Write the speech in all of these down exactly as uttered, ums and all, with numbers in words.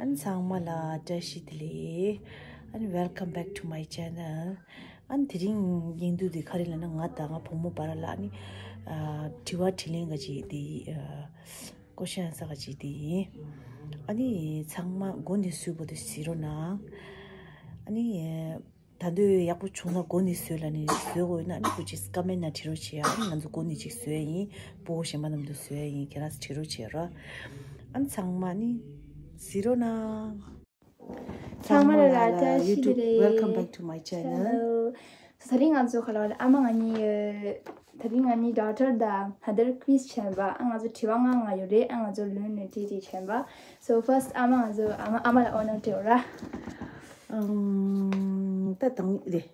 ཨན་ཚང་མ་ལ་བཀྲ་ཤིས་བདེ་ལེགས། ཨན་welcome back to my channel། ཨན་དེ་རིང་ཡིན་དུས་དེ་ག་རེ་ལབ་ན། ང་དང་ང་བུ་མོ་བར་ལ་ཨ་ནི་ཨ་དྲི་བ་དྲིས་ལན་ག་ཅིག་དེ་ཨ་ཀོ་ཤན་ས་ག་ཅིག་དེ་ཡིན། ཨ་ནི་ཚང་མ་མགོ་ནས་གཟིགས་པོ་དེ་གཟིགས་རོགས་གནང་། ཨ་ནི་ད་དུང་ཡག་པོ་བྱུང་ན་མགོ་ནས་བཟོས་ལ་ནི་བཟོས་དགོས་ན་ཨ་ནི་ཁོ་ཅིག་ཀ་མེན་ན་བྲིས་རོགས་བྱེད་ཡ། ཨ་ནི་ང་ཚོ་མགོ་ནས་ཅིག་བཟོས་ཡིན། སྤུ་གུ་གཞན་པ་རྣམས་དུ་བཟོས་ཡིན། ཁྱེད་རང་བྲིས་རོགས་བྱེད་རོགས། ཨ་ནི་ཚང་མ་ནི་གཟིགས་རོགས་གནང་། ཚང་མ་ལ་བཀྲ་ཤིས་བདེ་ལེགས། Welcome back to my channel. Hello. དེ་རིང་ང་ཚོ་ག་ལ་ཨ་མ་ང་གཉིས་དེ་རིང་ང་གཉིས་ཌོག་ཊར་དང་མ་དར་ཀུ་ཝིཛ་བྱས་པ། ཨ་ང་ཚོ་དྲི་བ་ལྔ་ལྔ་ཡོད་རེད། ཨ་ང་ཚོ་ལོན་ནས་དྲིས་དྲིས་བྱས་པ། So first ཨ་མ་ང་ཚོ་ཨ་མ་ཨ་མ་ལ་ཨོ་ནར་སྤྲད་ར། ཨམ། ད་དང་རེད།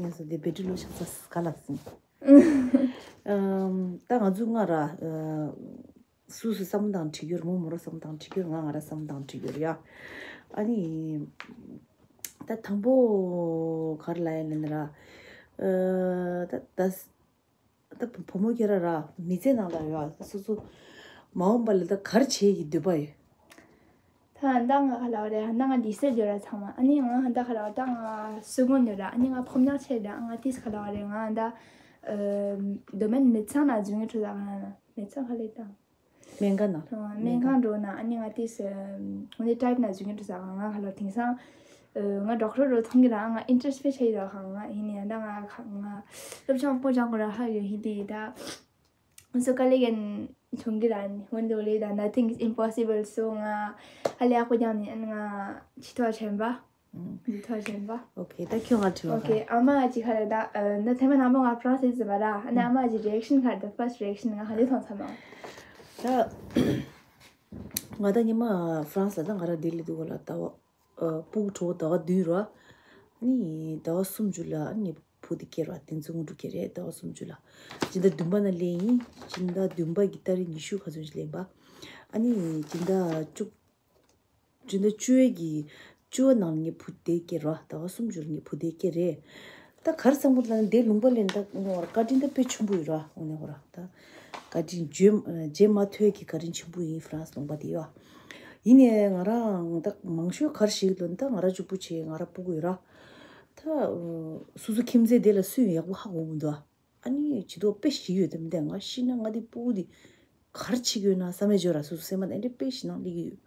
ངས་སོ་དེ་བེ་ཊི་ལོ་ཆགས་ས་ག་ལ་སྲིན། ཨམ། ད་ང་ཚོ་ང་ར། སུ་སུ་བསམ་བློ་དང་འཁྲིལ་གྱུར། མོ་མོ་ར་བསམ་བློ་དང་འཁྲིལ་གྱུར། ང་ང་ར་བསམ་བློ་དང་འཁྲིལ་གྱུར་ཡ། ཨ་ནི་ད་དང་པོ་ག་རེ་ལབ་ཡ་ལབ་ན་ར། ཨ་ད་ད་ད་བུ་མོ་ཁྱེད་ར་ར་མི་ཚེ་ནང་ལ་ཡོད་ཨ་སོ་སོ་མ་འོངས་པ་ལ་ད་ག་རེ་བྱེད་ཀྱི་འདོད་པ་ཡོད། ད་ཧན་ད་ང་ག་ལ་བ་རེད། ཧན་ད་ང་ཌི་སའིཌ་ཡོད་ར་ཚང་མ། ཨ་ནི་ང་ཧན་ད་ག་ལ་བ་ད་ང་སུ་གུན་ཡོད་ར། ཨ་ནི་ང་ཕོ་ཉ་ཆེ་ར། ང་ཏིས་ག་ལ་བ་རེད། ང་ཧན་ད་ཨ་དོ་མན་མི་ཚང་ན་ཇུ་ངི་ཁྲུ་ད་ག་ན་ན་མི་ཚང་ག་ལེ་ད། སྨན་ཁང་ནང་། སྨན་ཁང་འགྲོ་ན་ཨ་ནི་ང་ཏིས་ཨ་ནི་ཊའིབ་ན་ཇུ་ངི་ཁྲུ་ད་ག་ང་ག་ལ་དེང་སང་ཨ་ང་ཌོག་ཊར་རོ་ཐོང་གི་ར། ང་ཨིན་ཊརེ་སི་ཊི་ཆེ་ཡོད་ར། ང་ཧི་ནི་ཧན་ད་ང་ང་སློབ་སྦྱོང་པོ་སྦྱང་གོ་ར་ཧ་ཡོད་ཧི་དི་ད། སོ་དཀའ་ལས་ཀྱང་བྱུང་གི་ར། ནི་འོན་ཏེ་ལས་ད་nothing is impossible། སོ་ང་ཧ་ལས་ཡག་པོ་རྒྱབ་ནས་ཨ་ནི་ང་ཇུས་གཏོགས་བྱས་པ། ཨུམ། ཇུས་གཏོགས་བྱས་པ། ཨོ་ཁེ། ད་ཁྱོད་ང་དྲི་བ་ཨོ་ཁེ། ཨ་མ་ཅི་ཁ་རེ་ད་ཨ་ན་ཐེ་མ་ནང་པ་ང་ཧྥ་རན་སི་ཟེར་བ་ར། ཨ་ནི་ཨ་མ་ཅི་རི་ཨེག་ཤན་ཁ་རེ་ད། ཕར་སི་ཊི་རི་ཨེག་ཤན་ང་ཧ་ལས་ཐོང་ཚ་མ། ད་ང་ད་ཉི་མ་ཧྥ་རན་སི་ལ་ད་ང་ར་ལྡི་ལི་འདུག་ག་ལ་ད་བ། ཨ་སྤུ་གུ་གྲོགས་ཟླ་བ་བདུན་ར། ཨ་ནི་ཟླ་བ་སུམ་ཅུ་ལ་ཨ་ནི་བུ་དེ་སྐྱེས་ར། དེ་ཚོ་ངུ་འགྲོ་གི་རེད། ཟླ་བ་སུམ་ཅུ་ལ། སྤྱི་ཟླ་བདུན་པ་ན་སླེབས་ཡིན། སྤྱི་ཟླ་བདུན་པ་གི་ཏ་རིག་ཉི་ཤུ་ག་ཚོད་ཅིག་སླེབས་པ། ཨ་ནི་སྤྱི་ཟླ་བཅུ། སྤྱི་ཟླ་བཅུ་པའི་གི་བཅུ་པ་ནང་ངའི་བུ་དེ་སྐྱེས་ར། ཟླ་བ་སུམ་ཅུ་ལ་ངའི་བུ་དེ་སྐྱེས་རེད། ད་ག་རེ་བསམ་གི་འདུག་ལབ་ན་དེ་ལུང་པ་ལས་ད་ངོ་བར་བཀའ་དྲིན་ད་དཔེ་ཆེན་པོ་ཡོད་ར། འོ་ནས་ཧོ་ར་ད་བཀའ་དྲིན་བརྗོད་བརྗོད་མ་ཐུབ་ཀྱི་བཀའ་དྲིན་ཆེན་པོ་ཡིན། ཧྥ་རན་སི་ལུང་པ་དེ་ཡོད། ཡིན་ནའི་ང་རང་ད་མང་ཤོས་ག་རེ་ཞིག་ལོ་ད་ང་རང་གཅིག་པུ་བྱས། ང་རང་སྤུ་གུ་ཡོད་ར། ད་སོ་སོ་ཁྱིམ་མཚེས་དེ་ལ་སུ་ཡང་ཡག་པོ་ཧ་གོ་མི་འདུག་ཨ་ནི་ཇུས་གཏོགས་དཔེ་ཞིག་ཡོད་དམ་དེ། ང་ཤི་ན་ང་དེ་སྤུ་གུ་དེ་ག་རེ་བྱེད་ཀྱི་ཡོད་ན་བསམ་ཡས་བརྗོད་ར། སོ་སོ་སེམས་པ་ནང་དེ་དཔེ་ཞིག་ནང་སླེབས་ཀྱི་ཡོད།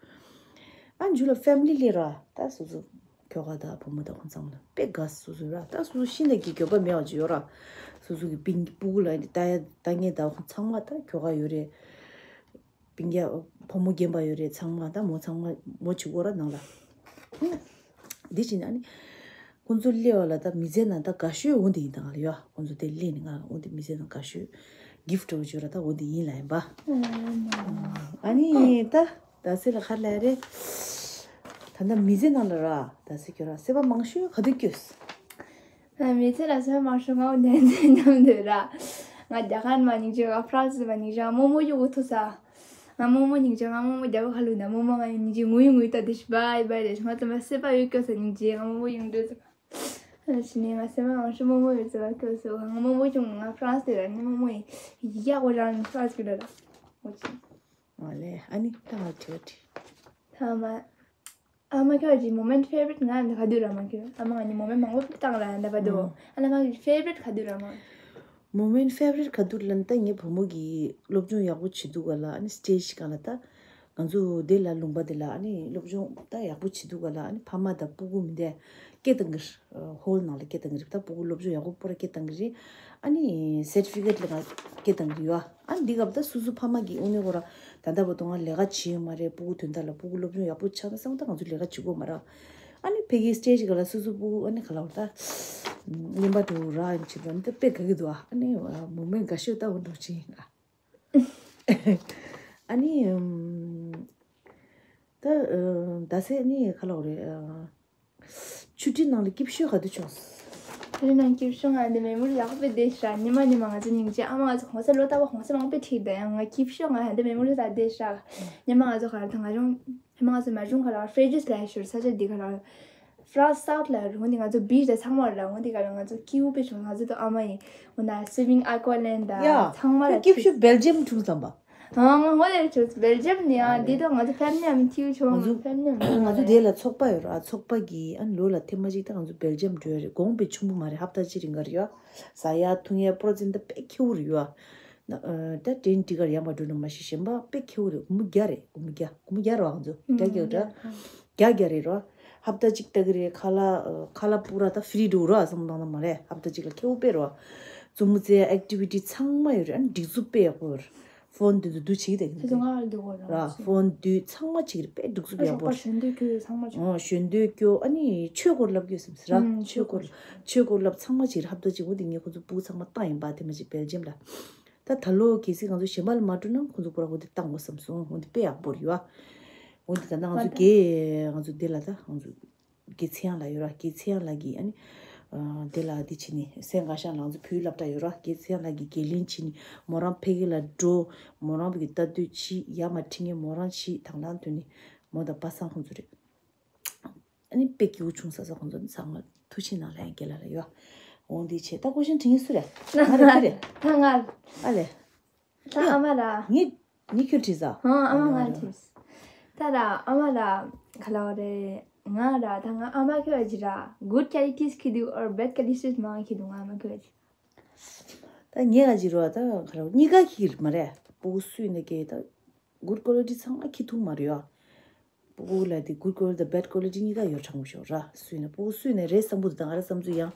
ཨ་མཇུག་ལ་ཕེ་མི་ལི་སླེབས་ར། ད་སོ་སོ་ཁྱོ་ག་དང་བུ་མོ་དང་ཁོང་ཚང་མ་ལ་དཔེ་དགའ། སོ་སོ་ར་ད་སོ་སོ་ཤི་ན་གི་འགྱོད་པ་མེད་པ་ཅིག་ཡོད་ར། སོ་སོ་གི་སྤུན་སྤུ་གུ་ལ་ལྟ་ཡ་ལྟ་མཁན་དང་ཁོང་ཚང་མ་ད་ཁྱོ་ག་ཡོད་རེད། སྤུན་ཀྱག་བུ་མོ་རྒན་པ་ཡོད་རེད། ཚང་མ་ད་མོ་ཚང་མ་མོ་བྱེད་དགོས་ར་ནང་ལ། འདི་བྱས་ནས་ཨ་ནི་ཁོང་ཚོ་སླེབས་པ་ལ་ད་མི་ཚེ་ནང་ད་དགའ་ཤོས་འོ་འདི་ཡིན། ད་ང་ལ་ཡོད། ཁོང་ཚོ་དེ་སླེབས་ནས་ང་ལ་འོ་འདི་མི་ཚེ་ནང་དགའ་ཤོས་གིཕ་ཊི་འོ་བྱོས་ར་ད་འོ་འདི་ཡིན་ལ་ཡིན་པ། ཨ་ནི་ད་ད་སེ་ལ་ཁར་ལ་རེད། ད་ད་མི་ཚེ་ནང་ལ་ར་ད་སེ་ཁྱོད་ར་སེ་བ་མང་ཤོས་ག་དུས་སྐྱོས། ང་མི་ཚེ་ལ་སེམས་མ་ཧྲུ་ང་འོ་ནན་ཙེ་མཉམ་འདོད་ར། ང་རྒྱ་གར་མ་སྙིང་རྗེ། ང་ཧྥ་རན་སི་མ་སྙིང་རྗེ། ང་རྨོ་མོ་ཡོད་གོ་ཐུ་ས། ང་རྨོ་མོ་སྙིང་རྗེ། ང་རྨོ་མོ་རྒྱ་བོད་ཁ་ལུ་ན་རྨོ་མོ་ང་སྙིང་རྗེ་ངུ་ཡི་ངུ་ཡི་ད་དེ་ཤི་བའི་བའི་རེ། ང་ཚོ་མ་སེ་པ་ཡོད་སྐྱོ་ས་སྙིང་རྗེ། ང་རྨོ་མོ་ཡོང་འདོད་ས། ཕྱི་ནས་ང་སེམས་མ་ཧྲུ་རྨོ་མོ་ཡོད་ས་སྐྱོ་ས། ང་རྨོ་མོ་ཀྱང་ང་ཧྥ་རན་སི་ར་ནི་རྨོ་མོ་ཡི་ཡ་གོ་རང་ཧྥ་རན་སི་ཀྱི་ར་ལ། ཨོ་ཅི། ཨ་ལེ་ཨ་ནི་ད་ང་དྲི་བ་དྲི། ཐ་མ། ཨ་མ་ཁྱོད་ཀྱི་མོ་མེན་ཊི་ཕེ་ཝ་རི་ཊི་ང་འདི་ག་དུས་ར་མ་ཁྱོད། ཨ་མ་ང་ནི་མོ་མེན་ཊི་མང་པོ་བཏང་ར་འདི་བ་དོ། ཨ་ལ་མ་གི་ཕེ་ཝ་རི་ཊི་ག་དུས་ར་མ། མོ་མེན་ཊི་ཕེ་ཝ་རི་ཊི་ག་དུས་ལ་ད་ངའི་བུ་མོ་གི་སློབ་སྦྱོང་ཡག་པོ་བྱེད་དུས་ག་ལ། ཨ་ནི་སི་ཊེ་ཇི་ག་ལ་ད་ང་ཚོ་དེ་ལ་ལུང་པ་དེ་ལ་ཨ་ནི་སློབ་སྦྱོང་ད་ཡག་པོ་བྱེད་དུས་ག་ལ། ཨ་ནི་ཕ་མ་དང་སྤུ་གུ་མི་འདྲ་སྐད་བཏང་གི་རེད། ཧོལ་ནང་ལ་སྐད་བཏང་གི་རེད། ད་སྤུ་གུ་སློབ་སྦྱོང་ཡག་པོ་པོ་ར་སྐད་བཏང་གི་རེད། ཨ་ནི་སེར་ཊི་ཕི་ཀེཊ་ལ་ང་སྐད་བཏང་གི་རེད་ཡ། ཨ་འདི་སྐབས་ད་སོ་སོ་ཕ་མ་གི་དངོས་གནས་ཁོ་ར་ད་ལྟ་བར་དུ་ང་ལས་ཀ་བྱེད་ཡོད་མ་རེད། སྤུ་གུ་དོན་དག་ལ་སྤུ་གུ་སློབ་སྦྱོང་ཡག་པོ་ཆགས་ན་བསམ་ད་ང་ཚོ་ལས་ཀ་བྱེད་དགོས་མ་ར། ཨ་ནི་ཕ་གིའི་སི་ཊེ་ཇི་ག་ལ་སོ་སོ་སྤུ་གུ་ཨ་ནི་ག་ལ་བར་ད་རྔན་པ་འགྲོ་ར་ཡིན་ཆེད་དུ་ཨ་ནི་ད་དཔེ་དགའ་གི་འདུག་ཨ་ནི་མོ་མེན་ཊི་དགའ་ཤོས་ད་འོ་འགྲོ་ཆེ་ཡིན་ཨ། ཨ་ནི་ད་ད་སེ་ཨ་ནི་ག་ལ་བར་རེད། ཆུ་ཊི་ནང་ལ་སྐྱིད་ཤོས་ག་དུས་བྱུང་། ཆུ་ཊི་ནང་སྐྱིད་ཤོས་ང་འདི་མེ་མོ་རི་ཡག་པོ་བསྡད་ཤག་ཉི་མ་ཉི་མ་ང་ཚོ་སྙིང་རྗེ། ཨ་མ་ང་ཚོ་གོང་ས་ལོ་ལྟ་བ་གོང་ས་མང་པོ་ཁྲིད་བསྡད་ཡང་ང་སྐྱིད་ཤོས་ང་འདི་མེ་མོ་རི་ལ་བསྡད་ཤག་ཉི་མ་ང་ཚོ་ག་ར་ད་ང་ཆུང་ཉི་མ་ང་ཚོ་མ་ཆུང་ག་ལ་ཧྥེ་ཇི་སི་ལ་ཤོར་ས་ཆ་འདི་ག་ལ་ཧྥ་རན་སི་སའུ་ཐི་ལ་རུང་འདི་ང་ཚོ་བིཆ་དེ་ཚང་མ་ར་འོང་འདི་ག་ལ་ང་ཚོ་སྐྱིད་པོ་དཔེ་བྱུང་། ང་ཚོ་དང་ཨ་མ་ཡིན་འོ་ན་སུའི་མིང་ཨ་ཀོ་ལན་ད་ཡ་ཚང་མ་ལ་སྐྱིད་ཤོས་བེལ་ཇི་ཡམ་འཁྲུངས་ཙམ་པ། ཨང་། ངོ་ལས་ཆོག་སྦེལ་ཇམ་ནི་ཨ་ཨ་འདི་ལས། དང་ང་ཚོ་ཕེབས་ནས་མི་ཐིའུ་ཆོག་ང་ཚོ་ཕེབས་ནས་མི་ང་ཚོ་དེ་ལ་ཚོགས་པ་ཡོད་ར། ཚོགས་པ་གིས་ཨ་ནི་ལོ་ལ་ཐེངས་མ་གཅིག་ད་ང་ཚོ་སྦེལ་ཇམ་འགྲོ་ཡ་རེད། དགོངས་པའི་ཆུང་པོ་མ་རེད། ཧབ་ཏ་གཅིག་རིང་ག་རེད་ཡ། ཟ་ཡ་འཐུང་ཡ་པོ་རོ་ཙིན་ད་དཔེ་ཁེའུ་རེད་ཡ། ན་ཨ་ད་ཏྲེན་ཊི་ཀར་ཡར་མར་འགྲོ་ནི་མ་གཞི་གཞན་པ་དཔེ་ཁེའུ་རེད། སྒོར་མོ་བརྒྱ་རེད། སྒོར་མོ་བརྒྱ། སྒོར་མོ་བརྒྱ་རེད་བ། ང་ཚོ་བརྒྱ་བརྒྱ་རེད་ར། བརྒྱ་བརྒྱ་རེད་ར། ཧབ་ཏ་གཅིག་ལྟ་གི་རེད། ཁ་ལག་ཁ་ལག་པུ་ར་ད་ཧྥི་རི་འགྲོ་ར། བསམ་བློ་བཏང་ན་མ་རེད། ཧབ་ཏ་གཅིག་ལ་ཁེའུ་དཔེ་རེད་བ། རྩེད་མོ་རྩེ་ཡ་ཨེག་ཊི་བི་ཊི་ཚང་མ་ཡོད་རེད། ཨ་ནི་སྒྲིག་འཛུགས་དཔེ་ཡག་པོ་ཡོད་རེད། ཕོན་དེ་ཚོ་བསྡུ་བྱེད་ཀྱི་དེ་ཁྱེད་ཚོ་ང་ལ་འདུག་གོ་ར། ཕོན་བསྡུ་ཚང་མ་བྱེད་ཀྱི་རེད། དཔེ་སྒྲིག་འཛུགས་ཡག་པོ་རེད། ཞོགས་པ་ཞོན་དུས་ཁྱོད་ཚང་མ་བྱེད། ཨོ་ཞོན་དུས་སྐྱོ། ཨ་ནི་ཆོས་སྐོར་བསླབ་ཀྱི་ཡོད་སེམས་ཟེར་ར། ཨང་། ཆོས་སྐོར་ཆོས་སྐོར་བསླབ་ཚང་མ་བྱེད་ཀྱི་རེད། ཧབ་ཏ་གཅིག་འོ་དེ་ངས་ཁོ་ཚོ་སྤུ་གུ་ཚང་མ་བཏང་ཡིན་པ། དེ་མ་གཅིག་སྦེལ་ཇམ་ལ། ད་ད་ལོ་གལ་སྲིད་ང་ཚོ་གཞན་པ་ལ་མ་སྤྲོད་ན་ཁོ་ཚོ་པུ་ར་འོ་དེ་བཏང་དགོས་བསམ་སོང་། འོ་དེ་དཔེ་ཡག་པོ་རེད་བ། འོ་དེ་ད་ལྟ་ང་ཚོ་མ་རྒན་ང་ཚོ་འདི་ལ་ད་ང་ཚོ་དགེ་ཚེ་དབྱངས་ལགས་ཡོད་ར། དགེ་ཚེ་དབྱངས་ལགས་ཀྱིས་ཨ་ནི་ཨ་དེ་ལ་འདི་བྱས་ནས་སེང་ག་ཤང་ལ་ང་ཚོ་བོད་སློབ་གྲྭ་ཡོད་ར། དགེ་ཚེ་དབྱངས་ལགས་ཀྱིས་འགན་ལེན་བྱས་ནས་མོ་རང་ཕ་གི་ལ་འགྲོ། མོ་རང་ཕ་གི་ལྟ་དུས་ཕྱི་ཡར་མར་ཁྲིད་མཁན་མོ་རང་ཕྱི། དང་བླངས་དོན་ནི་མོ་དང་པ་སངས་ཁོང་ཚོ་རེད། ཨ་ནི་དཔེ་སྐྱིད་པོ་བྱུང་ས་ས། ཁོང་ཚོ་ཚང་མ་ཐུགས་རྗེ་གནང་ལ་ཡང་རྒན་ལགས་ལ་ཡོད། འོང་འདི་བྱས་ད་ཀོ་ཤན་དྲི་ངེས་སུ་རེད། ང་རེད་ཁྱོད་རེད། ད་ང་། ཨ་ལས། ད་ཨ་མ་ར། ངས་ངས་ཁྱོད་དྲིས་ས། ཧང་ཨ་མ། ང་དྲིས། ད་ར་ཨ་མ་ར་ག་ལ་བ་རེད། ང་ར་ད་ང་ཨ་མ་ཁྱོད་ཨ་ཅི་ར། good qualities ཁྱི་འདུག or bad qualities མང་ཁྱི་འདུག་ང་ཨ་མ་ཁྱོད་ཨ་ཅི། ད་ངས་ཨ་ཅི་རོ་ད་ག་ལ་གཉིས་ཀ་ཁྱི་མ་རེད། སྤུ་གུ་སུས་ནས་སྐྱེས་ད། good quality ཚང་མ་ཁྱི་ཐུག་མ་རེད་ཡ། སྤུ་གུ་ལ་དེ་good quality དང་bad quality གཉིས་ཀ་ཡོད་དྲང་པོ་ཤོག་ར། སུས་ན་སྤུ་གུ་སུས་ན་རེད་བསམ་གི་འདུག་ད་ང་ར་བསམ་ཚུལ་ཡང་།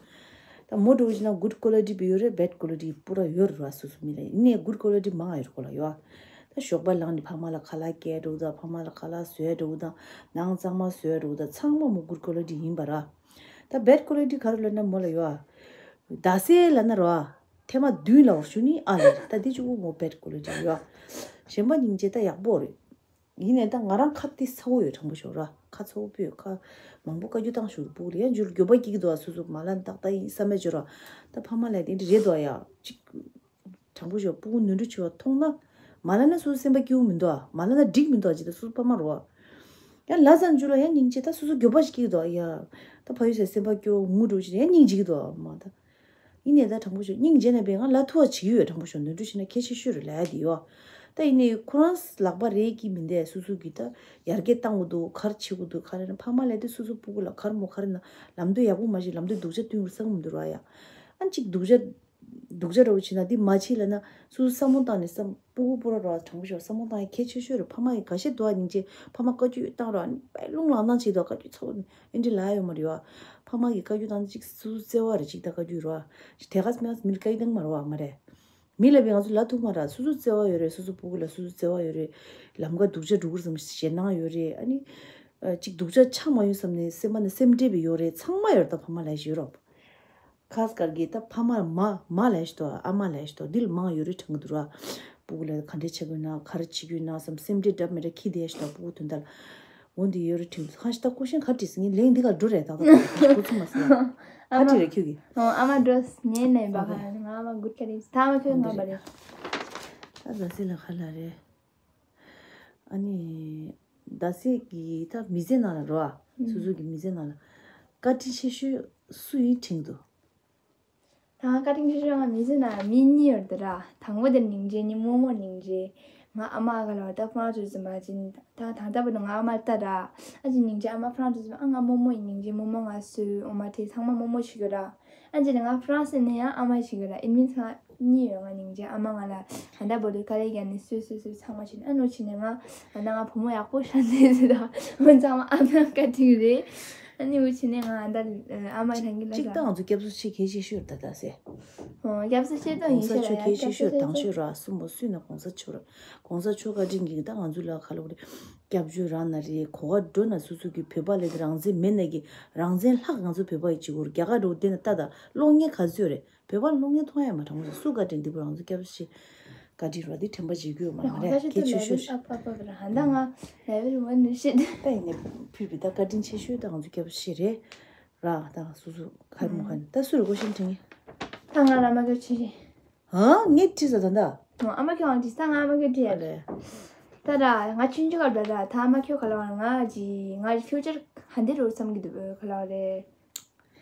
ད་མོ་འགྲོ་བཞིན་ན་good quality བི་ཡོད་རེད། bad quality པུ་ར་ཡོད་རེད་ར། སུ་སུ་མི་ལ་ཡིན་ནའི་good quality མང་ཡོད་ཁོ་ལ་ཡོད། ད་ཞོགས་པ་ལངས་ནས་ཕ་མ་ལ་ཁ་ལག་སྐྱེལ་འགྲོ་དང་། ཕ་མ་ལ་ཁ་ལག་བཟོས་འགྲོ་དང་། ནང་གཙང་མ་བཟོས་འགྲོ་དང་། ཚང་མ་མོ་good quality ཡིན་པ་ར། ད་bad quality ག་རེ་ལབ་ན་མོ་ལ་ཡོད། ད་སེ་ལ་ན་རོ། ཐེངས་མ་བདུན་ལ་བར་ཞུ་ནི་ཨ་ལེ། ད་དེ་གཅིག་པུ་མོ་bad quality ཡོད། གཞན་པ་སྙིང་རྗེ་ད་ཡག་པོ་རེད། ཡིན་ནའི་ད་ང་རང་ཁ་དེ་ཚ་བོ་ཡོད་དྲང་པོ་ཤོད་ར། ཁ་ཚ་བོ་པོ་ཡོད། ཁ་མང་པོ་བཀའ་བཀྱོན་བཏང་ཞུ་སྤུ་གུ་ལ་ཡང་འཇུ་འགྱོད་པ་སྐྱེ་གི་འདུག་ཨ་སོ་སོ་མ་ལ་ཏག་ཏག་ཡིན་བསམ་མེད་བྱོས་ར། ད་ཕ་མ་ལ་དེ་འདྲ་རེད་འདུག་ཨ་ཡ་གཅིག་དྲང་པོ་ཤོད། སྤུ་གུ་ནོར་འཁྲུལ་བྱས་པ་མཐོང་ན་མ་ལ་ན་སོ་སོ་སེམས་པ་སྐྱིད་པོ་མི་འདུག་ཨ། མ་ལ་ན་འགྲིག་མི་འདུག་ཨ། ཇི་ལྟར་སོ་སོ་ཕ་མ་རེད་བ། ཡང་ལ་ཙང་འཇུ་ལ་ཡང་སྙིང་རྗེ་ད་སོ་སོ་འགྱོད་པ་ཞིག་སྐྱེ་གི་འདུག་ཨ་ཡ། ད་ཕ་ཡུལ་ཟེར་སེམས་པ་སྐྱོ་ངུ་འགྲོ་ཞིག་ཡང་སྙིང་རྗེ་གི་འདུག་ཨ་མ་ད། ཡིན་ནའི་ད་དྲང་པོ་ཤོད། སྙིང་རྗེ་ན་བས་ང་ལ་ཐུ་བ་བྱེད་ཀྱི་ཡོད། དྲང་པོ་ཤོད་ནོར་འཁྲུལ་བྱས་ན་གལ་ཆེ་ཤོས་རེད་ལབ་ཡ་དེ་ཡོད། ད་ཡིན་ནའི་ཁོ་རང་ལག་པ་རེད་ཀྱི་མི་འདས་སོ་སོ་གི་ད་ཡར་རྒྱས་བཏང་དགོས་འདུག་ག་རེ་བྱེད་དགོས་འདུག་ག་རེ་ན་ཕ་མ་ལས་དེ་སོ་སོ་སྤུ་གུ་ལ་ག་རེ་མོ་ག་རེ་ན་ལམ་སྟོན་ཡག་པོ་མ་བྱེད་ལམ་སྟོན་སྡུག་ཅག་སྟོན་དགོས་བསམ་གི་མི་འདུག་ར་ཡ། ཨ་ནི་གཅིག་སྡུག་ཅག་སྡུག་ཅག་འདྲ་བོ་བྱེད་ན་འདི་མ་བྱེད་ལབ་ན་སོ་སོ་བསམ་བློ་བཏང་ནས་བསམ་སྤུ་གུ་སྤུ་ར་ར་དྲང་པོ་ཤོད། བསམ་བློ་བཏང་ཡ་གལ་ཆེ་ཤོས་རེད། ཕ་མ་ཡི་ག་ཤེད་འདུག་ཨ་སྙིང་རྗེ་ཕ་མ་བཀའ་བཀྱོན་བཏང་ར་ཨ་ནི་དཔེ་རླུང་ལངས་སྟངས་བྱེད་འདུག་བཀའ་བཀྱོན་ཚ་བོ་ཨེ་འདྲ་ལབ་ཡ་ཡོད་མ་རེད་བ། ཕ་མ་གི་བཀའ་བཀྱོན་བཏང་ཅིག་སོ་སོ་བརྩེ་བ་རེད་ཅིག་ད་བཀའ་བཀྱོན་རེད་བ། དེ་ག་སྨན་མིར་བཀའ་བཀྱོན་བཏང་མ་རེད་བ་མ་རེད། མི་ལ་བས་ང་ཚོ་ལ་ཐུག་མ་རེད། སོ་སོ་བརྩེ་བ་ཡོད་རེད། སོ་སོ་སྤུ་གུ་ལ་སོ་སོ་བརྩེ་བ་ཡོད་རེད། ལམ་ཀ་སྡུག་ཅག་འགྲོ་གི་རེད་བསམ་ཞེད་སྣང་ཡོད་རེད། ཨ་ནི་ཨ་ཅིག་སྡུག་ཅག་ཆགས་མ་ཡོང་བསམ་ནས་སེམས་པ་ནས་སེམས་ཁྲལ་བས་ཡོད་རེད། ཚང་མ་ཡོད་རེད། ད་ཕ་མ་ལ་ཞིག་ཡོད་རོགས། ཁ་སྐར་གྱི་ད་ཕ་མ་མ་མ་ལ་ཞིག་དོ་ཨ་མ་ལ་ཞིག་དོ་འདི་ལ་མང་ཡོད་རེད་དྲན་གི་འདུག་ར། སྤུ་གུ་ལ་ག་འདྲས་བྱེད་དགོས་ན་ག་རེ་བྱེད་དགོས་ན་བསམ་སེམས་ཁྲལ་འདྲ་མི་འདྲ་ཁྱི་དེ་ཞིག་དང་སྤུ་གུ་དོན་དག་ལ། འོ་འདི་ཡོད་རེད་དྲན་གི་འདུག་ཁ་ཞིག་ད་ཀོ་ཤན་ག་འདྲས་ཟེར་ངས་ལན་འདི་ག་འགྲོ་རེད་ད་ད་ད་ཁོ་ཚོ་མ་ཟེར་ཡ། ག་འདྲས་རེད་ཁྱོད་ཀྱི། ཨ་མ་འགྲོ་ངས་ནས་འོ་བ་རེད། ཁ་ང་ཨ་མ་གུད་ཁ་རིམ་ད་ཨ་མ་ཁྱོད་ང་བ་རེད། ད་ཟ་སི་ལ་ཁ་ལ་རེད། ཨ་ནི་ཟ་སི་གི་ད་མི་ཚེ་ནང་ལ་རོ་ཨ་སོ་སོ་གི་མི་ཚེ་ནང་ལ་བཀའ་དྲིན་ཆེ་ཤོས་སུ་ཡིན་དྲན་གི་འདུག་ད་ང་བཀའ་དྲིན་ཆེ་ཤོས་ང་མི་ཚེ་ནང་མི་གཉིས་ཡོད་དེ་ར། དང་པོ་དེ་སྙིང་རྗེ་ནི་རྨོ་མོ་སྙིང་རྗེ། ང་ཨ་མ་ག་ལ་བ་ད་ཕ་ཚོ་ཟིན་པ་ཅིན་ད་ད་ལྟ་བར་དུ་ང་ཨ་མ་ལྟ་ར། ཨ་ཅི་སྙིང་རྗེ་ཨ་མ་ཕ་ཚོ་ཟིན་པ་ཨ་ང་རྨོ་མོ་ཡིན་སྙིང་རྗེ་རྨོ་མོ་ང་སུ་འོ་མ་དེ་ཚང་མ་རྨོ་མོ་ཞིག་ཡོད་ར། ཨ་ཅི་ནི་ང་ཕ་རན་སི་ནས་ཡང་ཨ་མ་ཞིག་ཡོད་ར། ཨིན་མིན་ཚང་གཉིས་ཡོད། ང་སྙིང་རྗེ་ཨ་མ་ང་ལ་ད་ལྟ་བར་དུ་དཀའ་ལས་བརྒྱབ་ནས་སུ་སུ་སུ་ཚང་མ་བྱས་ནས་ཨ་ནུ་བྱས་ནས་ང་ད་ང་བུ་མོ་ཡག་པོ་ཤ་འདས་ཟེར་ད་འོ་ཚང་མ་ཨ་མ་བཀའ་དྲིན་རེད། ཨ་ནི་འུ་ཆེ་ནས་ང་ཨ་ད་ཨ་མ་ཡི་ཐང་གི་ལ་གཅིག་ད་ང་ཚོ་སྐྱབས་སུ་མཆི་གལ་ཆེ་ཤོས་ད་ད་ཟེར། ཨོ་སྐྱབས་སུ་མཆི་ད་གོང་ས་མཆོག་གལ་ཆེ་ཤོས་དང་ཤོས་ར་སུ་མོ་སུས་ན་གོང་ས་མཆོག་ར་གོང་ས་མཆོག་བཀའ་དྲིན་གྱིས་ད་ང་ཚོ་ལ་ཁ་ལོ་རེ་སྐྱབས་བཅོལ་རང་ན་རེ་གོ་བ་འགྲོ་ན་སུ་སུ་གི་བོད་པ་ལས་དེ་རང་བཙན་མེད་ན་གི་རང་བཙན་ལྷག་ང་ཚོ་བོད་པ་ཡི་གཅིག་གུར་རྒྱ་གར་འགྲོ་དེ་ན་ད་ད་གློག་བརྙན་ག་ཚོད་རེད། བོད་པ་གློག་བརྙན་མཐོང་ཡ་མ་དྲང་མོ་སུ་བཀའ་དྲིན་འདི་བུ་རང་ཚོ་སྐྱབས་སུ་མཆི། བཀའ་དྲིན་ར་འདི་དྲན་པ་བརྗེད་རྒྱུ་ཡོད་མ་མ་རེད་ཁྱེད་ཆོས་ཤོད་ཤོད། ད་ང་ལེ་ཝལ་ཝན་ནི་ཤིད། ད་ཡིན་ནས་ཕུལ་བི་ད་བཀའ་དྲིན་ཆེ་ཤོས་ད་ང་ཚོ་སྐྱབས་སུ་མཆི་རེད་ར། ད་སུ་སུ་ཁ་མོ་ཁ་ནི་ད་སུ་རེ་གོ་ཤིན་དྲིན་ངེ་ད་ང་ལ་མ་གོ་ཆི་ཤི། ཧ་ངས་དྲིས་ས་ད་ད། ཨ་མ་ཁྱོད་ང་དྲིས་ད་ང་ཨ་མ་ཁྱོད་དྲིས་ཡ་རེད། ད་ར་ང་ཆུང་ཆུང་ག་ད་ད་ད་ཨ་མ་ཁྱོད་ག་ལ་བ་ང་ཅི་ང་ཕིའུ་ཅར་ག་འདི་རུ་བསམ་གི་འདུག་ག་ལ་བ་རེད།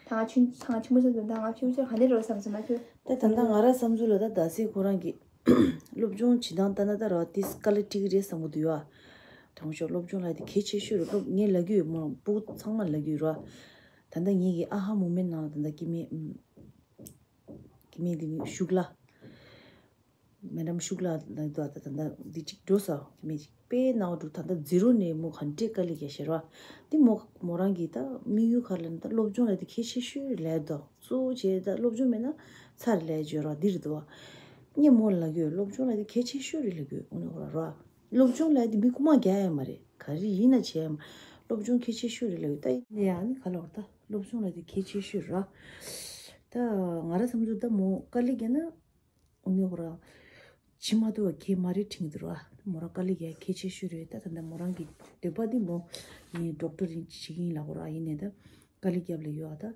ད་ང་ཆུང་ད་ང་ཆུང་མོ་ཚོ་ད་ང་ཕྱི་ཕྱིར་ག་འདྲ་རོ་བསམ་སོང་ན་ཁྱོད། ད་ད་ལྟ་ང་ར་བསམ་ཚུལ་ལ་ད་ཟླ་སྲས་ཁོ་རང་གི་ སློབ་སྦྱོང་བྱེད་སྟངས་ལྟ་ན་ད་ར་དེ་དཀའ་ལས་འཕྲད་ཀྱི་རེད་བསམ་གྱི་འདུག་ཡ། དྲང་པོ་ཤོད། སློབ་སྦྱོང་ལ་དེ་གལ་ཆེ་ཤོས་རེད། སློབ་ངས་ལབ་ཀྱི་ཡོད་མོ་རང་སྤུ་གུ་ཚང་མ་ལབ་ཀྱི་ཡོད་ར། ད་ལྟ་ངེད་ཀྱི་ཨ་ཧ་མུ་མེན་ནང་ལ་ད་ལྟ་སྐྱེ་དམན་སྐྱེ་དམན་དེ་ཤུག་ལ། མེ་ཌམ་ཤུག་ལ་ལ་དོ་ད་ད་ད་འདི་གཅིག་འགྲོ་ས་མེ་གཅིག་པའི་ནང་འགྲོ། ད་ད་ཛི་རོ་ནས་མོ་ག་འདྲས་དཀའ་ལས་རྒྱག་ཤེས་ར། དེ་མོ་མོ་རང་གི་ད་དམིགས་ཡུལ་ག་རེ་ལབ་ན་ད་སློབ་སྦྱོང་ལ་དེ་གལ་ཆེ་ཤོས་ལས་དོ་གཙོ་བོ་བྱས་ད་སློབ་སྦྱོང་མེད་ན་ཚར་ལས་བརྗོད་ར་འདི་རེད་དོ། ངས་མོ་ལ་གི་སློབ་སྦྱོང་ལ་དེ་གལ་ཆེ་ཤོས་རེད་ལ་གི་འོ་ནི་ཧོ་ར་ར། སློབ་སྦྱོང་ལ་དེ་མི་རྐུ་མ་རྒྱག་ཡ་མ་རེད། ག་རེ་ཡིན་ན་བྱས་ཡ་མ་སློབ་སྦྱོང་གལ་ཆེ་ཤོས་རེད་ལ་གི་ད་ཡིན་ཡ་ནི་ག་ལ་བར་ད་སློབ་སྦྱོང་ལ་དེ་གལ་ཆེ་ཤོས་ར། ད་ང་ར་བསམ་ཚུལ་ད་མོ་དཀའ་ལས་རྒྱག་ན། འོ་ནི་ཧོ་ར། ཕྱི་མ་དུ་བ་ཁྱེད་མ་རེད་དྲན་གྱི་འདུག་ར། མོ་རང་དཀའ་ལས་རྒྱག་གལ་ཆེ་ཤོས་རེད། ད་ད་ལྟ་མོ་རང་གི་འདོད་པ་འདི་མོ་ཡིན་ཌོག་ཊར་ཡིན་བྱེད་ཀྱི་ཡིན་ལ་ཧོ་ར་ཡིན་ནས་ད་དཀའ་ལས་རྒྱབ་ལ་ཡོད་ཨ་ད།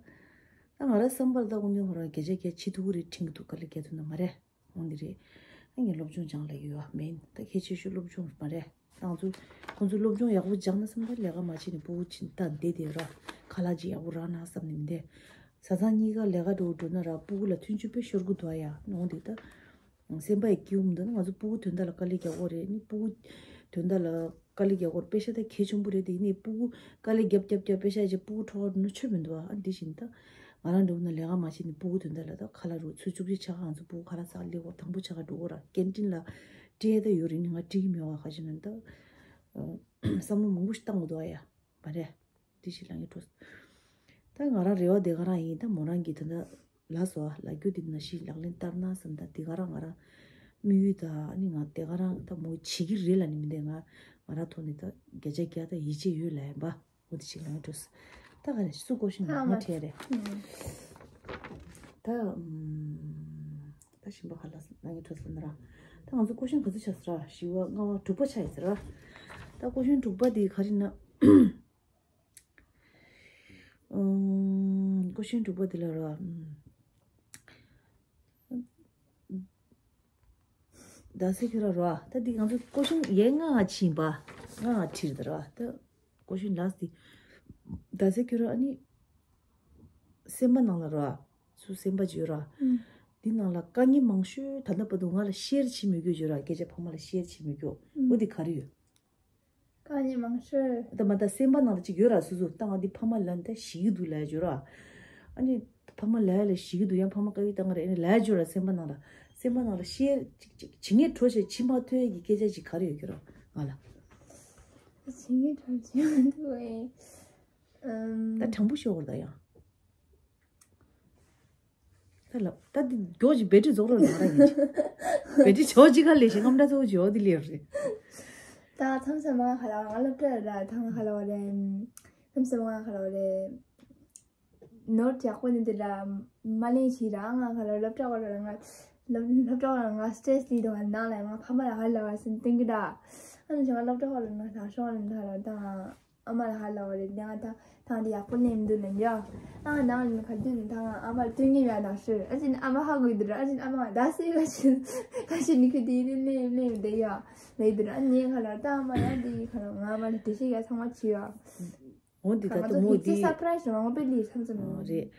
ད་ང་ར་བསམ་པར་ད་འོ་ནི་ཧོ་ར་བརྒྱ་ཆ་བརྒྱ་བྱེད་ཐུབ་ཀྱི་རེད་དྲན་གྱི་འདུག་དཀའ་ལས་རྒྱག་ཐུབ་ན་མ་རེད། འོ་འདི་རེད། ད་ངས་སློབ་སྦྱོང་སྦྱང་ལ་ཡོད་ཨ་མིན་ད་གལ་ཆེ་ཤོས་སློབ་སྦྱོང་མ་རེད། ང་ཚོ་ཁོང་ཚོ་སློབ་སྦྱོང་ཡག་པོ་སྦྱངས་ན་བསམ་ད་ལས་ཀ་མ་བྱེད་ནས་སྤུ་གུ་ཕྱིན་ད་བསྡད་དེ་ར་ཁ་ལག་ཅིག་ཡག་པོ་རག་ན་བསམ་ནས་མི་བསྡད། བཟའ་ཚང་གཉིས་ཀ་ལས་ཀ་འགྲོ་འགྲོ་ན་ར་སྤུ་གུ་ལ་མཐུན་འགྱུར་དཔེ་ཤོར་གི་འདུག་ཨ་ཡ་ནོང་དེ་ད། སེམས་པ་ཡི་སྐྱིད་འོང་འདུག་ན་ང་ཚོ་སྤུ་གུ་དོན་དག་ལ་དཀའ་ལས་རྒྱག་དགོས་རེད་ནི་སྤུ་གུ་དོན་དག་ལ་དཀའ་ལས་རྒྱག་དགོས་རེད། དཔེ་ཆ་ད་གལ་ཆེན་པོ་རེད་དེ་ཡིན་ནའི་སྤུ་གུ་དཀའ་ལས་རྒྱབ་རྒྱབ་རྒྱབ་དཔེ་ཆ་ཅིག་སྤུ་གུ་ཁྲོ་བ་འདུག་ན་ཆོས་མི་འདུག་ཨ། ཨ་འདི་བཞིན་ད་ང་རང་འགྲོ་ན་ལས་ཀ་མ་བྱེད་ནི་སྤུ་གུ་དོན་དག་ལ་ད་ཁ་ལག་རུ་ཚུར་བཅུག་ཅིག་ཆ་ག་ང་ཚོ་སྤུ་གུ་ཁ་ལག་ཟ་ལེ་བོར་དང་པོ་ཆ་ག་འགྲོ་དགོས་ར་ཀན་ཊིན་ལ་སྤྲད་ད་ཡོད་རེད་ནི་ང་སྤྲད་ཀྱི་མེད་བ་ཁ་ཅིག་ན་ད་བསམ་བློ་མང་པོ་ཞིག་བཏང་དགོས་འདུག་ཨ་ཡ་མ་རེད། དེ་ཞིག་ལ་ངས་འགྲོ། ད་ང་རང་རེ་བ་དེ་ག་རང་ཡིན་ད་མོ་རང་གིས་ད་ལྟ་ལ་སོ་ལ་རྒྱུ་དེ་ནང་བཞིན་ལག་ལེན་བསྟར་ན་བསམ་ད་དེ་ག་རང་ང་རང་དམིགས་ཡུལ་ད་ཨ་ནི་ང་དེ་ག་རང་ད་མོ་བྱེད་ཀྱི་རེད་ལ་ནི་མི་འདས་ང་ང་རང་ཐོག་ནས་ད་བརྒྱ་ཆ་བརྒྱ་ད་ཡིད་ཆེས་ཡོད་ལ་ཡིན་པ་འོ་དེ་ཞིག་ལ་ངས་འགྲོ། ད་ག་རེ་སུ་ཀོ་ཤིན་ང་ང་ཁྲེལ་རེད། ད་ད་ཞིམ་པ་ཧ་ལ་ང་ངས་འགྲོ་ཟེར་ན་ར་ད་ང་ཚོ་ཀོ་ཤིན་ག་ཚོད་ཆགས་ཟེར་ར་བཞི་བ་ལྔ་བ་དྲུག་པ་ཆགས་ཡིན་ཟེར་ར། ད་ཀོ་ཤིན་དྲུག་པ་དེ་ག་རེ་ན། ཨུམ། ཀོ་ཤིན་དྲུག་པ་དེ་ལ་ར། ཨུམ། ད་སེ་ཁྱོད་ར་ར། ད་འདི་ང་ཚོ་ཀོ་ཤིན་ཡའི་ལྔ་ང་ཕྱིན་པ། ལྔ་ང་ཁྲིར་ད་ར། ད་ཀོ་ཤིན་ལ་སི་དེ། ད་སེ་ཁྱོད་ར་ཨ་ནི། སེམས་པ་ནང་ལ་ར། སུ་སེམས་པ་བརྗོད་ར། ཨུམ། འདི་ནང་ལ་དཀའ་ངལ་མང་ཤོས་ད་ལྟ་བར་དུ་ང་ལ་ཤེར་བྱེད་མི་དགོས་བརྗོད་ར་སྐད་ཆ་ཕ་མ་ལ་ཤེར་བྱེད་མི་དགོས། ཨུམ། འོ་འདི་ག་རེ་ཡོད། དཀའ་ངལ་མང་ཤོས། ད་མ་ད་སེམས་པ་ནང་ལ་ཅིག་ཡོད་ར་སོ་སོ་ད་ང་འདི་ཕ་མ་ལ་ད་ཞིག་གི་འདུག་ལབ་ཡ་ཅིག་ཡོད་ར། ཨ་ནི་ཕ་མ་ལ་ཡ་ལ་ཞིག་གི་འདུག་ཡང་ཕ་མ་དཀའ་ཡིག་བཏང་གི་རེད་ཨ་ནི་ལབ་ཡ་ཅིག་ཡོད་ར་སེམས་པ་ནང་ལ། སེམས་པ་ནང་ལ་ཤེས་ཅིག་ཅིག་ཇི་སྙེད་བྲོ་ཞེས་ཕྱི་མ་ཐོས་ཡ་གི་སྐད་ཆ་ཅིག་ག་རེ་ཡོད་ཀྱི་ར་ང་ལ། ཇི་སྙེད་བྲོ་ཞེས་མ་ཐོས་ཨེ། ཨམ། ད་དྲང་པོ་ཤོད་དགོས་རེད་ད་ཡང་། ད་ལབ་ད་འདི་མགྱོགས་ཀྱི་བེ་ཏྲི་རྫོགས་རོགས་ལ་ར་ཡིན་གྱི། བེ་ཏྲི་ཆོག་ཅི་ག་ལས་ཤིང་ངམ་འདྲ་ཚོ་ཇོ་འདི་ལས་རེད། ད་མཚམས་མཚམས་མ་ཁ་ལ་ང་སློབ་གྲྭ་ར་ཐང་ཁ་ལ་བ་རེད། མཚམས་མཚམས་མ་ཁ་ལ་བ་རེད། ནོར་ཡག་པོ་ནི་འདི་ར་མ་ལེན་ཤི་ར་ང་ཁ་ལ་སློབ་གྲྭ་བ་ར་ང་སློབ་སློབ་གྲྭ་བ་ར་ང་སི་ཊེ་རེ་སི་ལི་དོ་ང་ནང་ལ་ང་ཕ་མ་ལ་ཧ་ལ་བ་སེམས་ཏིང་གི་ད། ཨ་ནི་ང་སློབ་གྲྭ་བ་ར་ང་ཐང་ཤོང་ར་ང་ཁ་ལ་ད། ཨ་མ་ལ་ཧ་ལ་བ་རེད་ང་ད་ཐང་འདི་ཡག་པོ་ལེན་མི་འདུག་ལེན་ཡ། ཨ་ནང་ལ་ཁ་དུས་ནི་ཐང་ཨ་མ་ལ་སྟོན་ངེས་ཡ་ནང་ཤོར་ཨ་ཅིན་ཨ་མ་ཧ་གོ་འདུག་ཨ་ཅིན་ཨ་མ་ད་སེ་ཁ་ཤི་ཁ་ཤི་ནི་ཁི་དེ་ལེན་ལེན་ལེན་དེ་ཡ་ལེ་འདུག་ཨ་ནི་ཁ་ལ་ད་ཨ་མ་ཡ་དེ་ཁ་ལ་ང་ཨ་མ་ལ་དེ་ཤི་ཡ་ཚང་མ་བྱི་ཡ། འོ་འདི་ད་ང་ད་ཚོ་མོ་ཧི་ཙི་འདི་སར་པ་རའི་ཛི་རང་པེ་ལི་ཚང་ཚང་མོ་རེད།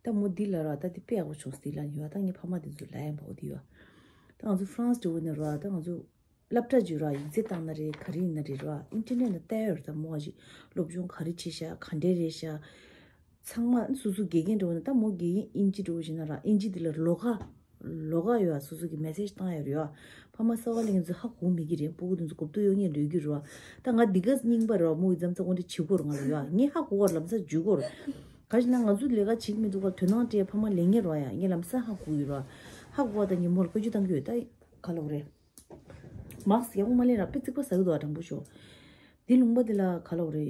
ད་མོ་འདི་ལ་ར་ད་འདི་དཔེ་ཡག་པོ་བྱུང་སྟེ་ལ་ཡོད་ད་ངའི་ཕ་མ་འདི་ཚོ་ལ་ཡང་འབའ་འོ་འདི་ཡོད། ད་ང་ཚོ་ཧྥ་རན་སི་འགྲོ་གི་ནི་ར་ད་ང་ཚོ། སློབ་གྲྭ་བརྒྱུད་ར་ཡིག་ཚད་བཏང་ན་རེད་ག་རེ་ཡིན་ན་རེད་ར་ཨིན་ཊར་ནེཊ་ནང་བལྟ་ཡོད་རེད་ད་མོ་བ་ཞིག་སློབ་སྦྱོང་ག་རེ་བྱེད་ཤག་ག་འདྲས་རེད་ཤག་ཚང་མ་སོ་སོ་དགེ་རྒན་འགྲོ་ན་ད་མོ་དགེ་རྒན་ཨིན་ཇི་འགྲོ་བཞིན་ན་ར་ཨིན་ཇི་འདི་ལ་ལོགས་ཀ་ལོགས་ཀ་ཡོད་ཨ་སོ་སོ་གི་མེ་སེ་ཇི་བཏང་ཡོད་རེད་ཨ། ཕ་མ་གསར་པ་ལེན་ཚོ་ཧ་གོ་མི་གི་རེད་སྤུ་གུ་དེ་ཚོ་གོ་བསྡུར་གཡོག་ཉན་འགྲོ་གི་རེད་ཨ། ད་ང་འདི་ག་རྙིང་པ་རེད་ཨ་མོ་གི་འཛམ་ཚ་འོ་འདྲ་བྱེད་དགོས་རེད་ང་ལ་ཡོད་ཨ་ངས་ཧ་གོ་བར་ལམ་སང་འཇུས་དགོས་རེད། ག་ཞིག་ན་ང་ཚོ་ལས་ཀ་བྱེད་ཀྱི་མི་འདུག་ག་དོ་སྣང་སྤྲད་ཕ་མ་ལེན་ངེས་རེད་ཨ་ཡ་ངས་ལམ་སང་ཧ་གོ་གི་རེད་ཨ། ཧ་གོ་བ་ད་ངས་མོ་ལ་བཀའ་བཀྱོན་བཏང་གི་ཡོད་ད་ག་ལབ་རེད། མཱག་སི་ཡག་པོ་མ་ལེན་ར་དཔེ་རྩིག་པ་ཟ་གི་འདུག་ཨ་དྲང་པོ་ཤོད། འདི་ལུང་པ་འདི་ལ་ག་ལ་འོ་རེད་